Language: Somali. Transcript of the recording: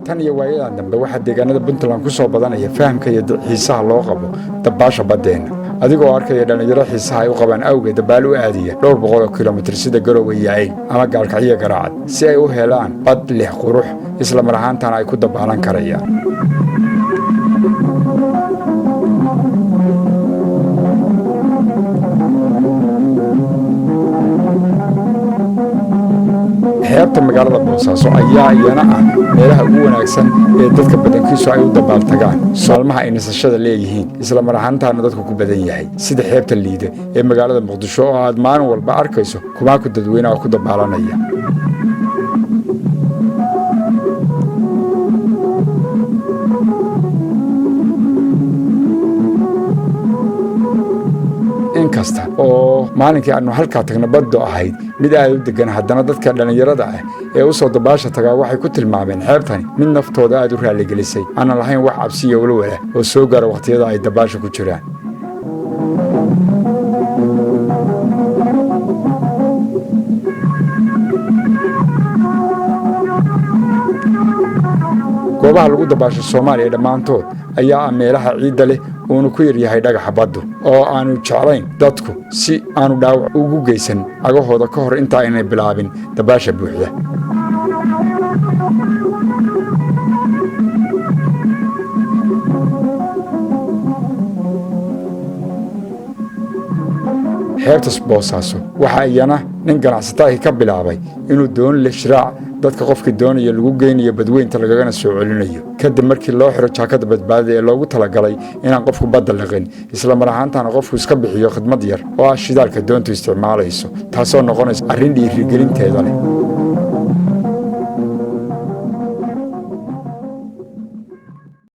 Tan iyo waayadan dambe waxaa deegaanada Puntland ku soo badanaya fahamka iyo xiisaha loo qabo dabaasha baddeenna, adigoo arkaya dhallinyaro xiisaha ay u qabaan awgeed dabaal u aadaya dhowr boqol oo kilomitir, sida Garowe iyo Ayl ama Gaalkacyo, Garaacad, si ay u helaan bad leh qurux, isla mar ahaantana ay ku dabaalan karayaan. Xeebta magaalada Boosaaso ayaa iyana ah meelaha ugu wanaagsan ee dadka badankiisu ay u dabaaltagaan maalmaha ay nasashada leeyihiin, isla mar ahaantaana dadku ku badan yahay, sida xeebta Liida ee magaalada Muqdisho oo aad maalin walba arkayso kumaanku dadweynaha ku dabaalanaya. Inkasta oo maalinkii aanu halkaa tagno baddo ahayd mid aad u degan, haddana dadka dhallinyarada ah ee u soo dabaasha tagaa waxay ku tilmaameen xeebtani mid naftooda aad u raaligelisay, aanan lahayn wax cabsiya walwala oo soo gaara wakhtiyada ay dabaasha ku jiraan. Goobaha lagu dabaasho Soomaaliya dhammaantood ayaa ah meelaha ciidda leh uunu ku yaryahay dhagaxa baddu, oo aanu jeclayn dadku si aanu dhaawac ugu geysan cagahooda ka hor inta aynay bilaabin dabaasha buuxda. Xeebtas Boosaaso waxaa iyana nin ganacsataahi ka bilaabay inuu doon leh shiraac dadka qofkii doonaya lagu geynayo badweynta lagagana soo celinayo, kadib markii loo xiro jaakada badbaadada ee loogu talagalay inaan qofku badda liqin, isla mar ahaantaana qofku iska bixiyo khidmad yar oo ah shidaalka doontu isticmaalayso, taasoo noqonaysa arrin dhiirigelinteeda leh.